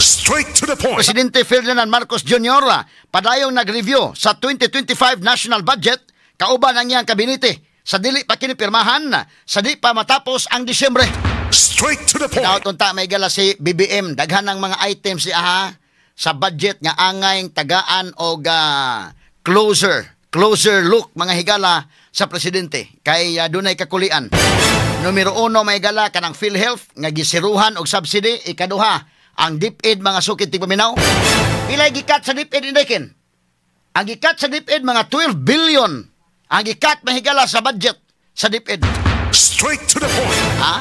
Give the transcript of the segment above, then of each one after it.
Straight to the point. Presidente Ferdinand Marcos Jr. Padayong nag-review sa 2025 national budget kauban ang iyang kabinete sa dili pa kini pirmahan sa di pa matapos ang Disyembre. Straight to the point. Hinaot unta mahigala si BBM daghan ng mga items si aha sa budget nga angay tagaan og closer look, mga higala, sa presidente kay dunay kakulian. Numero 1, mahigala, kanang PhilHealth nga gisiruhan og subsidy. Ikaduha, ang DepEd, mga sukit tigpaminaw. Pilay gi-cut sa DepEd, Indekin? Ang gi-cut sa DepEd, mga 12 billion. Ang gi-cut, mahigala, sa budget sa DepEd. Straight to the point. Ha?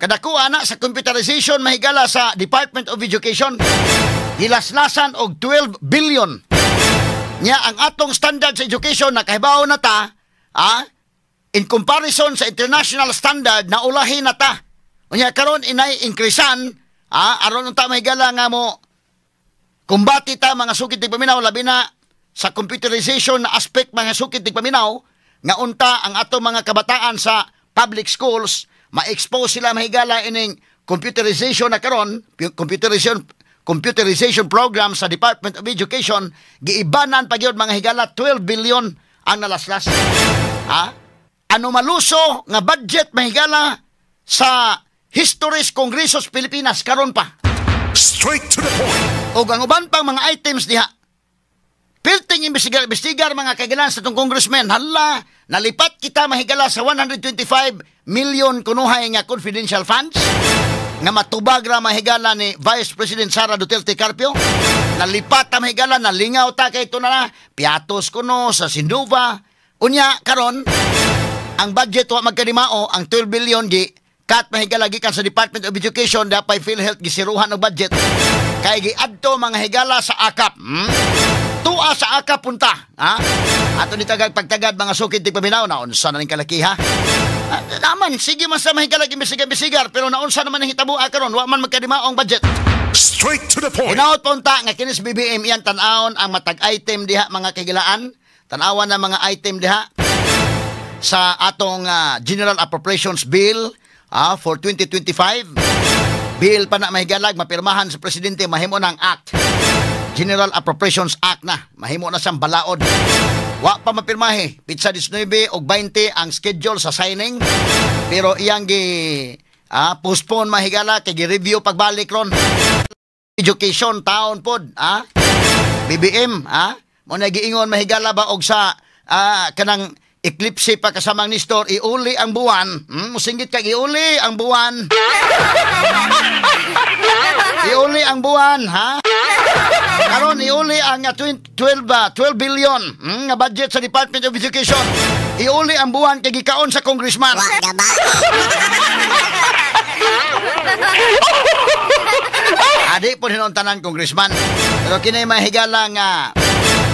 Kadakuha na sa computerization, mahigala, sa Department of Education. Gilaslasan og 12 billion. Nya ang atong standard sa education, nakahibaw na ta, ha? In comparison sa international standard, naulahi na ta. Unya karon inay increasean, ha, aron unta, mahigala, nga mo kumbati ta, mga sukit tigpaminaw, labi na sa computerization na aspect, mga sukit tigpaminaw, nga unta ang ato mga kabataan sa public schools ma-expose sila, mahigala, ining computerization na karon, computerization program sa Department of Education. Giibanan pa gyud, mga higala, 12 billion ang nalaslas, ha. Ano maluso nga budget, mahigala, sa history sa Kongreso sa Pilipinas karon pa. Straight to the point. O ang uban pang mga items diha. Pilting imbestigar, imbestigar, mga kagilan, sa itong congressman. Hala, nalipat kita, mahigala, sa 125 million kunuhay nga confidential funds nga matubag ra, mahigala, ni Vice President Sara Duterte Carpio. Nalipat ta, mahigala, nalingaw ta kay ito na na, Piattos kuno sa Sinduva. Unya, karon ang budget wa magkadimao, ang 12 billion gi cut, mahigala, gikan sa Department of Education, dapay PhilHealth gisiruhan og budget. Kay giadto, mga higala, sa AKAP. Tua sa AKAP punta, ha? Ato ni tagag pagtagad, mga sukid tigpaminaw, naunsa na ning kalakiha. Ah, naman, sige man sa mahigala imbestigar pero naunsa naman ang hitabo karon, wa man magkadimaong budget. Straight to the point. Hinaot pa unta nga kinis BBM iyang tan-awon ang matag item diha, mga kagilaan. Tan-awan na mga item diha sa atong General Appropriations Bill for 2025. Bill pa na, mahigalag, mapirmahan sa presidente, mahimo ng act. General Appropriations Act na, mahimo na siyang balaod. Wa pa mapirmahe, pitsa 19 og 20 ang schedule sa signing. Pero iyang gi postpone, mahigala, kay gi-review pagbalik ron. Education taon pod, BBM, mo na giingon, mahigala ba, og sa kanang eclipse pa kasamang ni Nestor, iuli ang buwan. Musinggit kag iuli ang buwan. Iuli ang buwan, ha? Karon iuli ang 12 12 billion nga budget sa Department of Education. Iuli ang buwan kay gikaon sa congressman. Wa na ba? Adi po hinon tanan congressman. Pero kinay mahigala nga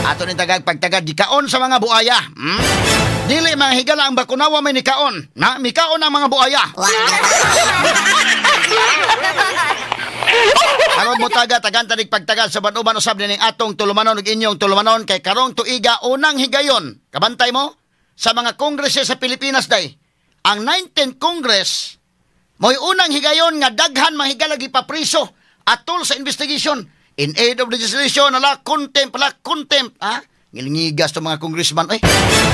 ato ni tagag pagtagad gikaon sa mga buaya. Dili, mga higala, ang bakunawa may nikaon. Na mikaon ang mga buaya. Wa na ba? Karon mo taga tagan tanig pagtagal sa uban usab nining atong tulumanon ug inyong tulumanon kay karong tuiga unang higayon. Kabantay mo sa mga kongrese sa Pilipinas day. Ang 19th Congress mo'y unang higayon nga daghan mahigala gipapriso atol sa investigation in aid of legislation, ala contempt, ala contempt, ha. Ngilingigas to mga congressman ay,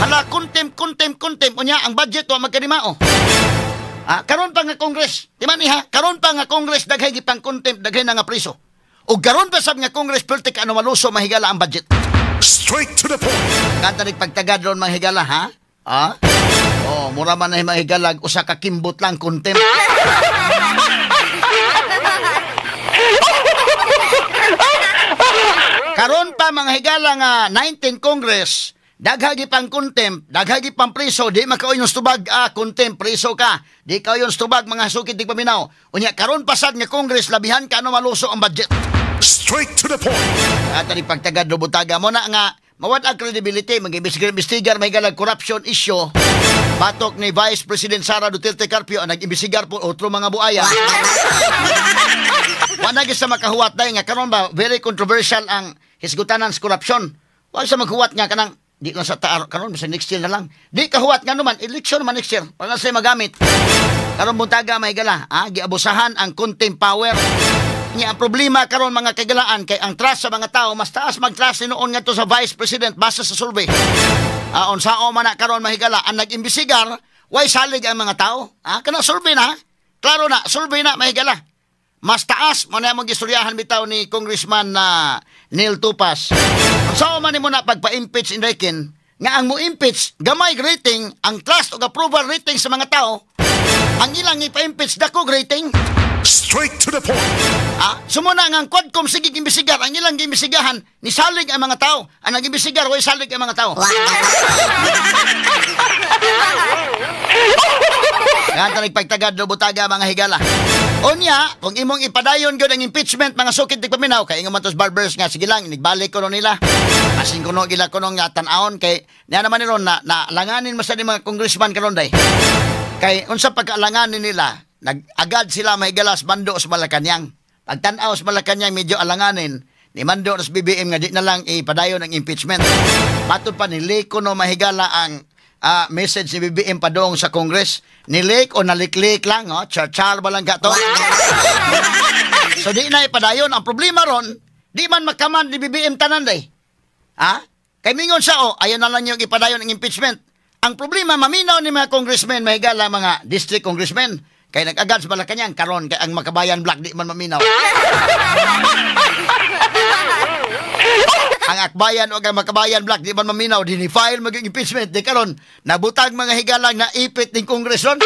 hala, contempt, contempt, contempt. Unya ang budget wa magkadimao. Ah, karon pa nga Congress, di man ha, karon pa nga Congress daghay gipang contempt, daghay na nga priso. O karon pa sab nga Congress perti ka ano maluso, mahigala, ang budget. Straight to the point. Kanta nig pagtagad ron, mahigala, ha? Ha? Oh, mura man na mahigala usa ka kimbot lang contempt. Karon pa, mga higala, nga 19 Congress, daghagi pang contempt, daghagi pang priso, di makauyon tubag, contempt, priso ka. Di kauyon tubag, mga sukit di paminaw. Unya karon pasad nga Congress labihan ka ano maluso ang budget. Straight to the point. At ni pagtagad rubutaga mo na nga mawad ang credibility mag-imbestigar, may galag corruption issue batok ni Vice President Sara Duterte Carpio ang nag-imbestigar po otro mga buaya. Wa na gyud sa makahuwat dai nga karon ba very controversial ang hisgutanan sa corruption. Wa sa maghuwat nga kanang di lang sa taar karon sa next year na lang. Di kahuwat nga naman election naman next year para sa magamit. Karon buntaga, mahigala, ha, giabusahan ang contempt power. Nya ang problema karon, mga kagalaan, kay ang trust sa mga tao mas taas mag-trust noon ngadto sa Vice President basta sa survey. Unsao man na karon, mahigala, ang nag-imbestigar way salig ang mga tao. Kana survey na. Klaro na, survey na, mahigala. Mas taas mo na mong gistoryahan bitaw ni Congressman na Neil Tupas. Unsa man nimo na pagpa-impeach Enrique nga ang mo impeach gamay rating, ang trust o approval rating sa mga tao, ang ilang ipa-impeach dako rating? Straight to the point. Sumuna nga ang Quadcom sige imbestigar, ang ilang giimbestigahan nisalig ang mga tao. Ang nag-imbestigar way salig ang mga tao. Nga nagpagtagad lubutaga, mga higala. Unya, kung imong ipadayon gyud ang impeachment, mga sukit tigpaminaw, kay ingon man tos barbers nga sige lang nigbalik ko nila. Asin kuno gila kuno nga tan-awon kay niya naman ni ron na, na langanin man sa ni mga congressman karon day. Kay unsa pagkaalanganin nila, nag-agad sila mahigalas mando sa Malacanang. Pagtan-aw sa Malacanang medyo alanganin, ni mando sa BBM nga di na lang ipadayon ang impeachment. Matod pa ni Lake no mahigala ang message ni BBM padong sa Congress. Ni-leak o naliklik lang, oh, char-char ba lang ka to? So di na ipadayon. Ang problema ron, di man makaman ni BBM tanan day. Ha? Kay mingon siya, oh, ayaw na lang yung ipadayon ang impeachment. Ang problema, maminaw ni mga congressmen, mahigala mga district congressmen, kay nag-agad sa Malacanang, karon kay ang Makabayan Bloc di man maminaw. Ang Akbayan o ang Makabayan Bloc di man maminaw, di ni file maging impeachment, di karon nabutag mga higalang na ipit ning Congress ron.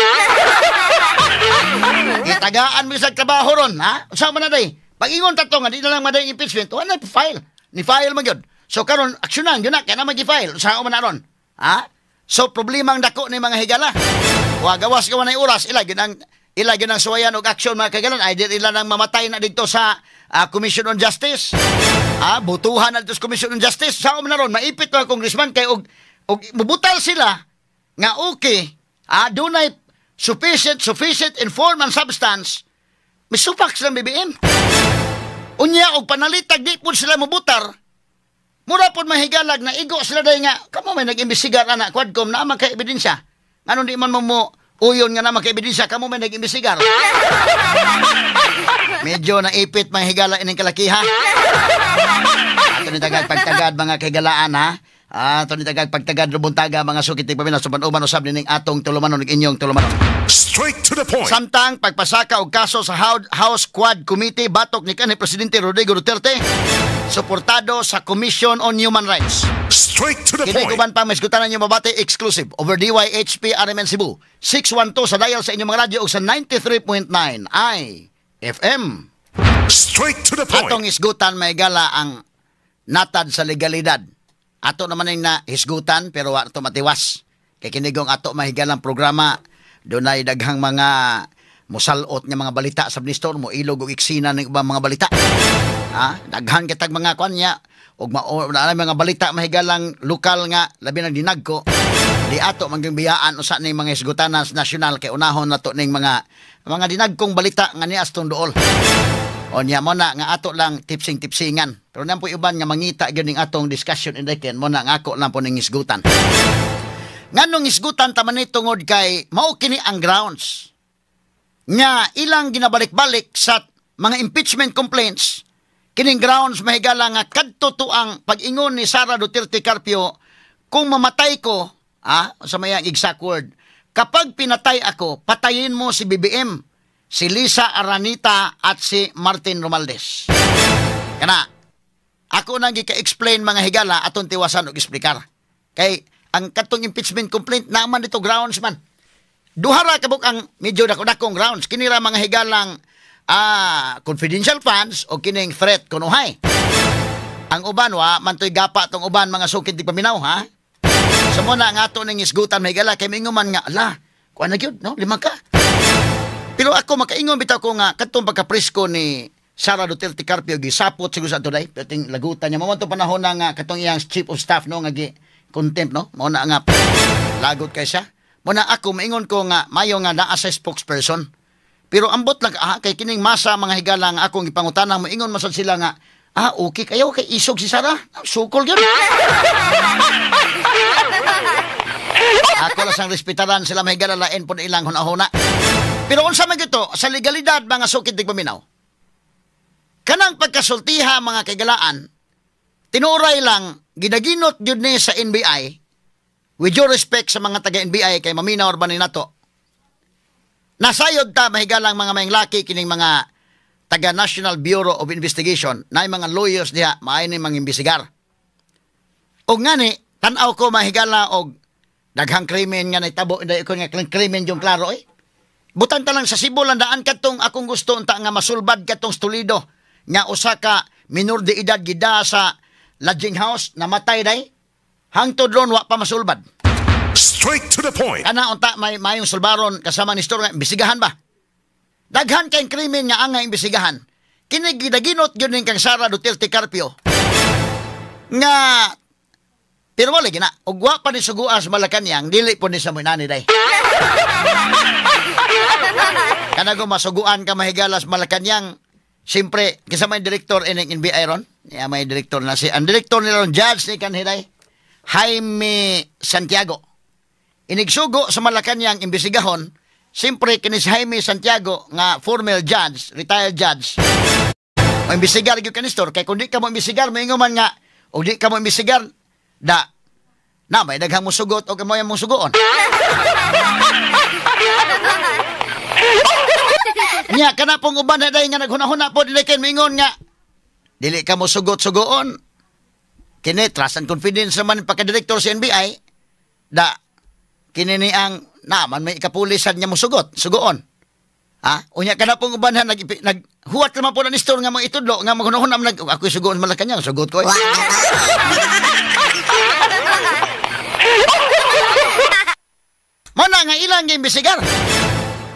Itagaan mo sa trabaho ron, ha? Usa man na day. Pag-ingon tato nga di na lang maday impeachment, wala na file. Ni file man gyud. So karon aksyonan gyud na kay na magi-file. Usa man na ron? Ha? So problema ang dako ni mga higala. Wa gawas gawa na oras ila gyud ang ila gyud ang suwayan og aksyon, mga kagalan. Ay di ila nang mamatay na dito sa Commission on Justice. Butuhan na dito sa Commission on Justice. Sa man na ron maipit mga congressman kay og mubutal sila nga okay, dunay sufficient in form and substance, misupak silang BBM. Unya og panalitag di pud sila mubutar. Mura pud mahigalag na igo sila day nga kamo may nag-imbestigar ana Quadcom na man kay ebidensya. Nganong di man mo uyon nga naman kay ebidensya, kamo may nag-imbestigar. Medyo naipit mga higala ining kalakiha. Ato ni tagag pagtagad mga kahigalaan ha. Ato ni tagag pagtagad rubuntaga mga sukit tigpaminaw sa uban usab nining atong tulumanon ug inyong tulumanon. Straight to the point. Samtang pagpasaka og kaso sa House Quad Committee batok ni kanhi Presidente Rodrigo Duterte, suportado sa Commission on Human Rights. Straight to the Kini point. Uban pang maisgutanan niyo mabati exclusive over DYHP RMN Cebu 612 sa dial sa inyong mga radyo ug sa 93.9 I FM. Straight to the point. Atong isgutan may gala ang natad sa legalidad. Ato naman yung nahisgutan pero wa ato matiwas. Kay kinigong ato mahigalang programa, dunay daghang mga musalot nga mga balita sa minister mo ilog og iksina ng ubang mga balita. Daghan kitag mga kwan niya og mao mga balita mahigalang lokal nga labi nang dinagko. Di ato mangging biyaan usa ning mga hisgutanan sa nasyonal kay unahon nato ning mga dinagkong balita nga nias tong duol. O niya mo na nga ato lang tipsing-tipsingan. Pero nang po uban nga mangita gyud ning atong discussion in weekend mo na nga ako lang po ning hisgutan. Nganong hisgutan ta man ni tungod kay mao kini ang grounds nga ilang ginabalik-balik sa mga impeachment complaints. Kining grounds mahigala nga kadto to ang pag-ingon ni Sara Duterte Carpio, kung mamatay ko, sa mayang exact word, kapag pinatay ako, patayin mo si BBM, si Lisa Aranita at si Martin Romualdez. Kana, ako nang gika-explain mga higala atong tiwasan og eksplikar. Kay ang katong impeachment complaint naman dito grounds man. Duha ra kabuk ang medyo dako-dakong grounds. Kini ra mga higalang confidential funds o kining threat kunuhay. Ang uban wa man toy gapa tong uban mga sukid di paminaw ha. So muna nga ato ning isgutan may higala kay mingon man nga ala, kuan na gyud no, lima ka. Pero ako makaingon bitaw ko nga kadtong pagkapresko ni Sara Duterte Carpio gisapot siguro sa ato day, perting lagutan niya. Mao man panahon na nga katong iyang chief of staff no nga gi contempt no, mao na nga lagot kay siya. Mao na ako maingon ko nga mayo nga naa sa spokesperson. Pero ambot lang kay kining masa mga higala nga akong gipangutana moingon man sad sila nga okay kayo kay isog si Sara, sukol gyud. Ako lang sang respetaran sila mga higala lain po ilang hunahuna. Pero unsa man gito sa legalidad mga sukid tigpaminaw. Kanang pagkasultiha mga kaigalaan, tinuray lang, ginaginot yun ni sa NBI, with due respect sa mga taga-NBI kay maminaw ba ni nato, nasayod ta mahigalang mga mayang laki kining mga taga National Bureau of Investigation, na mga lawyers diha, maayo ni mga imbestigar. Og ngani, tanaw ko mahigala og daghang krimen nga naitabo, hindi ko nga krimen yung klaro eh. Butan ta lang sa Cebu landaan katong akong gusto unta nga masulbad katong Toledo nga usa ka minor de edad gida sa lodging house namatay day hangtod ron wa pa masulbad. Straight to the point. Kana unta may mayong sulbaron kasama ni Store nga imbestigahan ba. Daghan kay krimen nga angay imbestigahan. Kini gidaginot gyud ning kang Sara Duterte Carpio. Nga pero wala gina og wa pa ni suguan sa Malacañang dili po ni sa moinani day. Kana go masuguan ka mahigalas Malacañang. Siyempre, kisa may direktor ining NBI ron. Ya, may direktor na si. Ang direktor nila ron, judge ni kanhiday, Jaime Santiago. Inigsugo sa Malacañang imbestigahon, siyempre, kini si Jaime Santiago, nga former judge, retired judge, o imbestigar gyud kanistor, kay kung di ka mo imbestigar, moingon man nga, o di ka mo imbestigar, da, na may daghang musugot o kamoy mong sugoon. Nya kana pong uban na day nga naghuna-huna po dili kay mingon nga dili ka mo sugot-sugoon. Kini trust and confidence naman pagka-direktor sa NBI da kini ni ang naman may ikapulisan niya mo sugot, sugoon. Ha? Unya kana pong uban ha naghuwat naman po na ni store nga mo itudlo nga maghuna-huna man nag ako'y sugoon Malacañang, sugot ko. Eh. Mana nga ilang giimbestigar.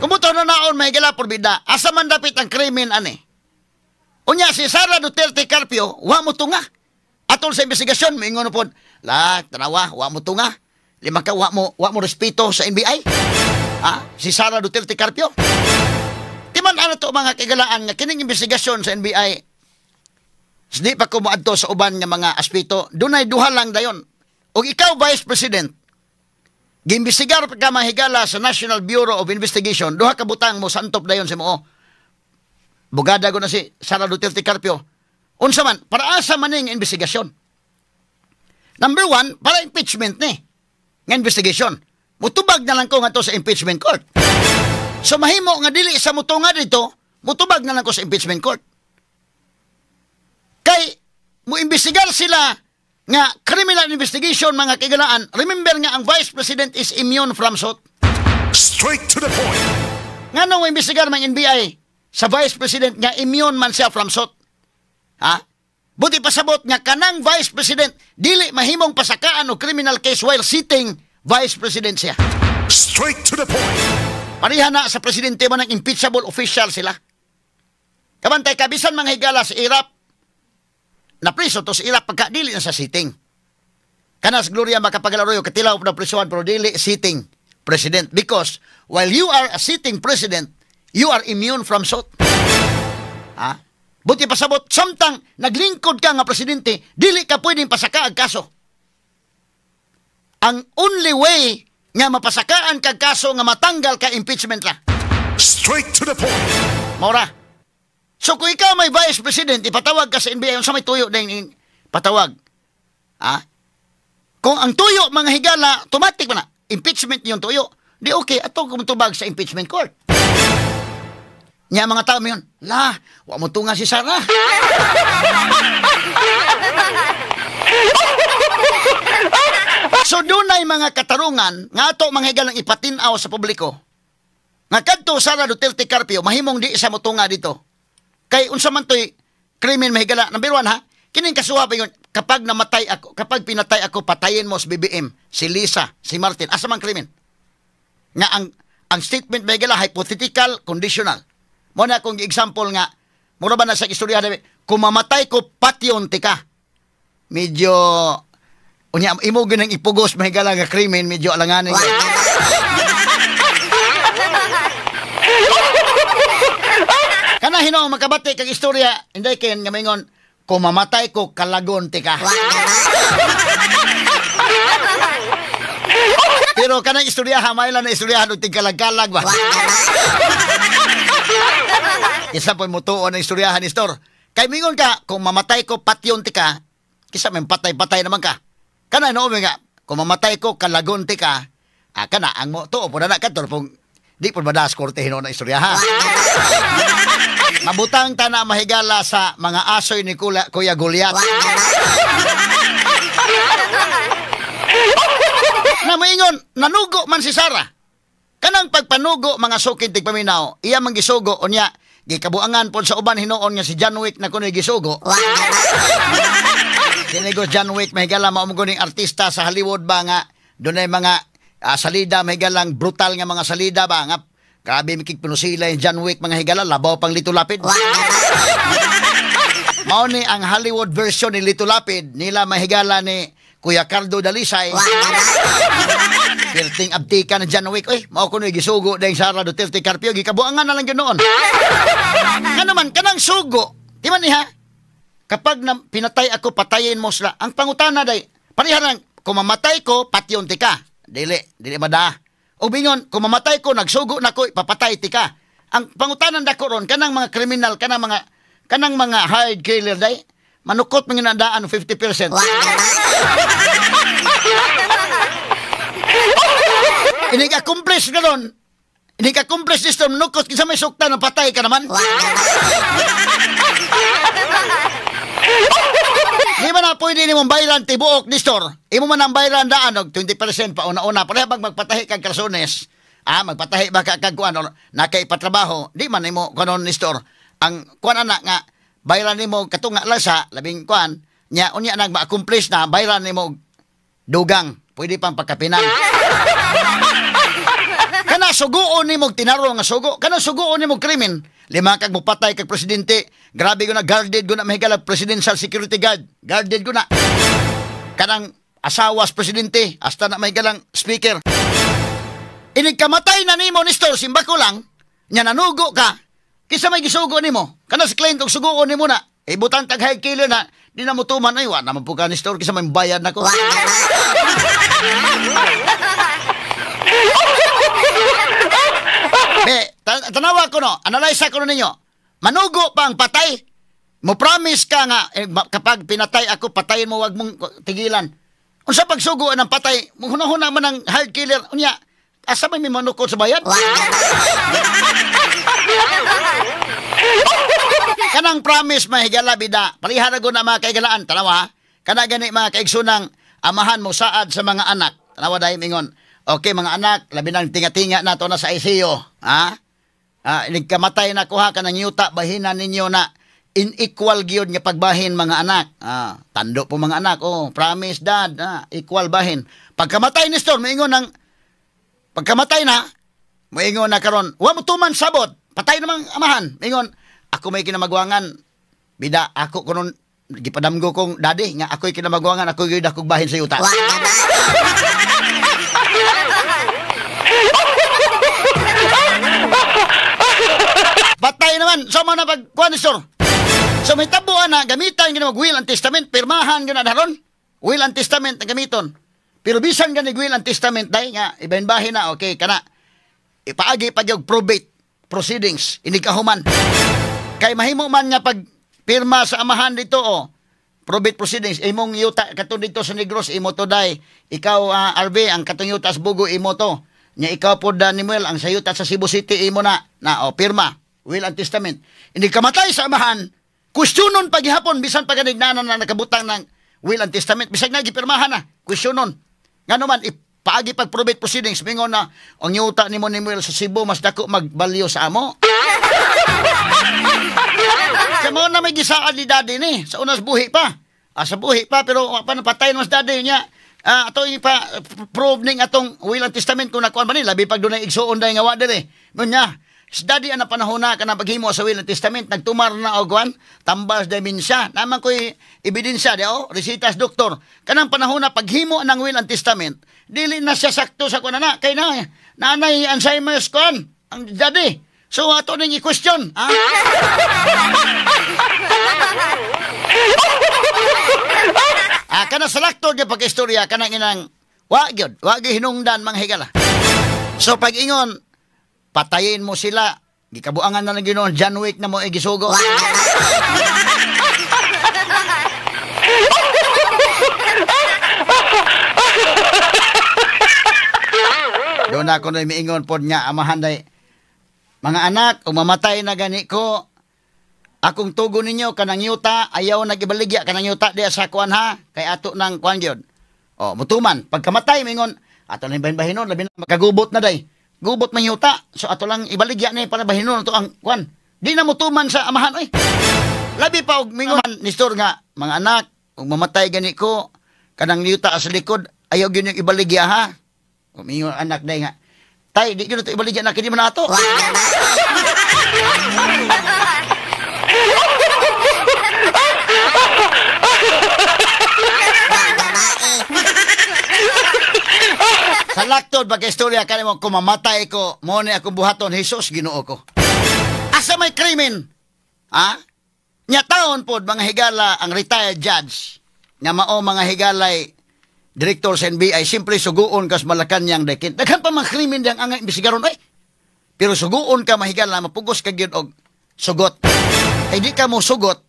Kumuto na naon may gala porbida, asa man dapit ang krimen ani. Unya si Sara Duterte Carpio, wa mo tunga. Atol sa investigasyon, moingon pod, la tanawa, wa mo tunga. Lima ka wa mo respeto sa NBI. Ah, si Sara Duterte Carpio. Timan ana to mga kaigalaan nga kining investigasyon sa NBI. Di pa ko moadto sa uban nga mga aspeto, dunay duha lang dayon. Og ikaw Vice President, giimbestigar pa ka mahigala sa National Bureau of Investigation, duha ka butang mo santop dayon sa mo. Bugada ko na si Sara Duterte Carpio. Unsa man, para asa man ning investigasyon? Number one, para impeachment ni nga investigation. Mutubag na lang ko ngadto sa impeachment court. So mahimo nga dili sa mutunga dito, mutubag na lang ko sa impeachment court. Kay mo-imbestigar sila nga criminal investigation mga kaigalaan, remember nga ang Vice President is immune from suit. Straight to the point. Nga nung imbestigar mang NBI sa Vice President nga immune man siya from suit. Ha? Buti pasabot nga kanang Vice President dili mahimong pasakaan o criminal case while sitting Vice President siya. Straight to the point. Pareha na sa presidente man ang impeachable official sila. Kabantay kabisan mga higala sa Irap, napriso to sa Irap pagka dili na sa sitting. Kanas Gloria Macapagal-Arroyo katilaw na prisuhan pero dili sitting president because while you are a sitting president, you are immune from suit. Ha? Buti pasabot, samtang naglingkod ka nga presidente, dili ka pwedeng pasakaag kaso. Ang only way nga mapasakaan kag kaso nga matanggal ka impeachment ra. Straight to the point. Maura. So kung ikaw may Vice President, ipatawag ka sa NBI, unsa may tuyo ding patawag? Ha? Kung ang tuyo mga higala, automatic man na, impeachment yung tuyo. Di okay, ato kumutubag sa impeachment court. Nya mga tao yun, la, wa mo tunga si Sara. So dunay mga katarungan nga ato mga higalang ipatinaw sa publiko. Nga kadto Sara Duterte Carpio, mahimong di sa motunga dito. Kay unsa man to'y krimen mahigala. Number one ha, kining kasuha pa yun, kapag namatay ako, kapag pinatay ako, patayin mo si BBM, si Lisa, si Martin. Asa man krimen? Nga ang statement mahigala, hypothetical, conditional. Mo na akong example nga, mura ba na sa istorya, kung mamatay ko, patyon tika. Medyo, unya, imo ginang ipugos mahigala nga krimen, medyo alanganin. Kana hinoong makabati kag istorya, hindi ken nga maingon, kung mamatay ko, kalagon tika. Pero kanang istorya, hamay lang na istorya, og tigkalag-kalag ba? Isa po'y mutuon ang istoryahan ni Store. Kay mingon ka, kung mamatay ko, patyon ti ka, kisa may patay-patay naman ka. Kana no nga, kung mamatay ko, kalagon ti ka, kana, ang mo, tuo po na na, kadto, pong, di po ba das korte hinuon na istorya, ha? Mabutang ta na mahigala sa mga asoy ni Kuya Goliath. Na maingon, nanugo man si Sara. Kanang pagpanugo mga sukin tigpaminaw, iya man gisugo, unya, gikabuangan po sa uban hinuon nga si John Wick na kuno'y gisugo. Sinigo John Wick, mahigala maumuguning artista sa Hollywood ba nga, doon ay mga salida, mahigalang brutal nga mga salida ba nga, grabe mikig pinusila yung John Wick mga higala, labaw pang Lito Lapid. Mao ni ang Hollywood version ni Lito Lapid, nila mahigala ni Kuya Cardo Dalisay. Pirting abtika na John Wick. Uy, mao kuno'y gisugo dahil Sara Duterte Carpio. Gikabuangan na lang yun noon. Ano man, kanang sugo. Di man niya, kapag na, pinatay ako, patayin mo sila. Ang pangutana day, pareha lang, kung mamatay ko, patyon ti ka. Dili, dili mada. O bingon, kung mamatay ko, nagsugo na ko, ipapatay ti ka. Ang pangutanan dako ron, kanang mga kriminal, kanang mga hired killer day, manukot mga nadaan 50%. Inig-accomplish ka ron. Inig-accomplish this term, manukot, kinsa may sukta na patay ka naman. Di ba na pwede ni mong bayran tibuok ni store? Imo man ang bayran daan og 20% pa una-una. Pareha bang magpatahi kag karsones? Magpatahi ba ka kag kuan nakaipatrabaho? Di man nimo kanon ni store. Ang kuan ana nga bayran nimo katunga lang sa labing kuan nya unya nang ma-accomplish na bayran nimo dugang. Pwede pang pagkapinan. Kana suguon nimo tinaro nga sugo, kana suguon nimo krimen. Lima kag mopatay kag presidente, grabe ko na guarded ko na mahigala presidential security guard, guarded ko na. Kanang asawas presidente, hasta na mahigalang speaker. Inig kamatay na nimo Nestor, simbako lang, nya nanugo ka. Kinsa may gisugo nimo? Kana si client og suguon nimo na. Ibutan tag high killer na, di na mo tuman ay wa naman po ka Nestor kinsa may bayad nako. Be, tanawa ko no, analyze ko no ninyo. Manugo pa ang patay. Mo promise ka nga kapag pinatay ako, patayin mo, wag mong tigilan. Unsa pagsugo ng patay, hunahuna man ang hired killer. Unya, asa may manukot sa bayad? Kanang promise mahigala bida. Parihara ko na mga kaigalaan. Tanawa, kana gani mga kaigsunang amahan mo saad sa mga anak. Tanawa dahil mingon. Okay mga anak, labi nang tinga-tinga na to na sa ICU. Ha? Nagkamatay na kuha ka ng yuta, bahinan ninyo na inequal gyud nga pagbahin mga anak. Tando po mga anak, oh, promise dad, equal bahin. Pagkamatay ni Storm, moingon ng pagkamatay na, moingon na karon, wa mo tuman sabot, patay namang amahan. Moingon, ako may kinamagwangan, bida ako kunon gipadamgo kong daddy nga ako'y kinamagwangan, ako'y gyud akong bahin sa yuta. Patay naman. So, mga napagkuhan ni Sir. So, may tabuan na, gamitan gina mag will and testament, pirmahan gina daron. Will and testament ang gamiton. Pero bisan gani will and testament, dahil nga, ibahin-bahin na, okay, kana. Ipaagi pag yung probate proceedings, inikahuman. Kay mahimo man nga pag pirma sa amahan dito, oh, probate proceedings, imong yuta, katong dito sa Negros, imo to day. Ikaw, RV, ang katong yuta sa Bugo, imo to. Nya ikaw po, Daniel, ang sa yuta sa Cebu City, imo na, na, oh, pirma. Will and testament. Hindi kamatay sa amahan, questionon paghihapon, bisan pag-anignanan na nakabutang ng will and testament, bisag na, gipirmahan na, questionon. Nga naman, ipaagi pag-probate proceedings, mingon na, ang yuta ni mo ni Muel sa Cebu, mas dako magbalyo sa amo. Kaya na may gisaad ni daddy ni, sa unas buhi pa. Sa buhi pa, pero napatay naman sa daddy niya. Ato ipa-prove ning atong will and testament kung nakuan ba ni, labi pag doon ay igsuon dahil nga wa diri. Ngunya, si daddy ang panahon na kanang paghimo sa will and testament, nagtumar na og kuan, tambas demensya. Naman ko'y ebidensya, di o, resitas doktor. Kanang panahon na paghimo ng will and testament, dili na siya sakto sa kuan na, kay na, nanay Alzheimer's kuan, ang daddy. So ato ning i-question, ha? Kana sa lakto gyud pag-istorya kanang inang wa gyud, wa gyud hinungdan mga higala. So pag-ingon, patayin mo sila, gikabuangan na lang Ginoo, John Wick na mo igisugo. Doon ako na miingon pod nga amahan day. Mga anak, kung mamatay na gani ko, akong tugon ninyo kanang yuta, ayaw nag-ibaligya kanang yuta diya sa kuan ha, kay ato nang kuan gyud. O, mutuman, pagkamatay mingon, ato lang bahin-bahinon, labi na makagubot na day. Gubot man yuta, so ato lang ibaligya ni para bahinon ato ang kuan. Di na mutuman sa amahan oy. Labi pa og mingon ni Nestor nga, mga anak, kung mamatay gani ko, kanang yuta sa likod, ayaw gyud yung ibaligya ha. O mingon anak day nga, tay, di gyud to ibaligya na kini man ato. Sa laktod pagka-istorya kanimo, kung mamatay ko, mo ni akong buhaton, Jesus, Ginoo ko. Asa may krimen? Ha? Nya taon pod mga higala ang retired judge nga mao mga higalay direktor sa NBI, siyempre suguon kas Malacañang dekin. Daghan pa mga krimen diyang angay imbestigaron ay. Pero suguon ka mahigala, mapugos ka gyud og sugot. Ay di ka mo sugot.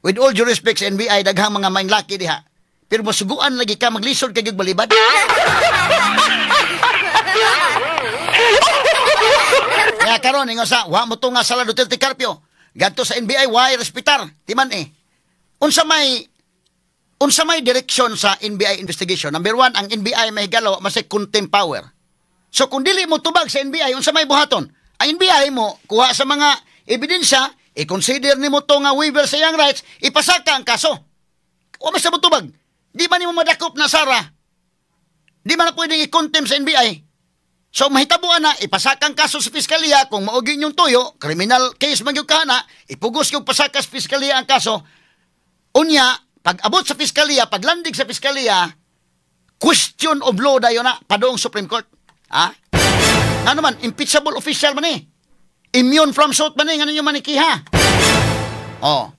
With all due respect sa NBI, daghang mga mainlaki diha. Pero masuguan lagi ka, maglisod ka gyud balibad. Kaya karon ingon sa wa mo tunga sa Duterte Carpio. Gadto sa NBI, why respetar? Timan eh. Unsa may direksyon sa NBI investigation? Number one, ang NBI may higala, masay contempt power. So kung dili mo tubag sa NBI, unsa may buhaton? Ang NBI mo kuha sa mga ebidensya, i-consider nimo to nga waiver sa iyang rights, ipasaka ang kaso. Wa man sa mo tubag. Di man nimo madakop na Sara. Di man na pwedeng i-contempt sa NBI. So mahitabuan na ipasaka ang kaso sa piskalya kung mao gyud yung tuyo, criminal case man gyud ka na, ipugos gyud pasaka sa piskalya ang kaso. Unya, pag abot sa piskalya, paglandig sa piskalya, question of law dayon na padung Supreme Court. Ha? Ano man, impeachable official man eh. Immune from suit man eh, ngano nyo manikiha. Oh.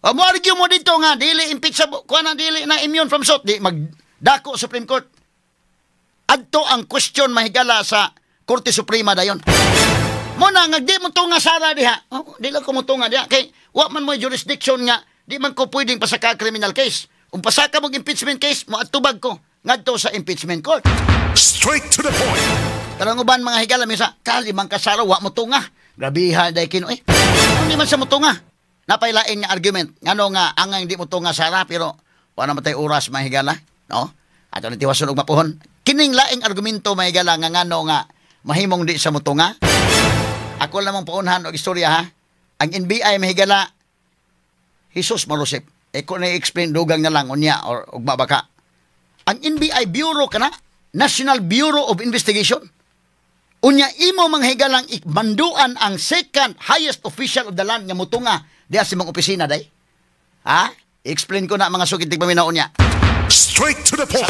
O, mo argue mo dito nga, dili impeachable, kuha na dili na immune from suit, di magdako Supreme Court. Adto ang question mahigala sa Korte Suprema dayon. Mo na nga di mo tunga Sara diha. Oh, di lang ko mo tunga diha kay wa man mo jurisdiction nga di man ko pwedeng pasaka criminal case. Kung pasaka mo impeachment case, mo atubag ko ngadto sa impeachment court. Straight to the point. Karang uban mga higala misa, kalimang ka Sara wa mo tunga. Grabiha day kino eh. Hindi man sa mo tunga. Napailain nga argument ngano nga angang di mo tunga Sara pero wa na matay oras mga higala, no? Ato ni tiwason og mapuhon. Kining laing argumento mga higala nga ngano nga mahimong di sa motunga. Ako lamang paunhan og istorya ha. Ang NBI mahigala Jesus Marosep. E ko na i-explain dugang na lang unya or ugma baka. Ang NBI Bureau kana, National Bureau of Investigation. Unya imo mga higalang manduan ang second highest official of the land nga motunga diha sa imong opisina day. Ha? I-explain ko na mga sukit tigpaminaw unya. Straight to the point.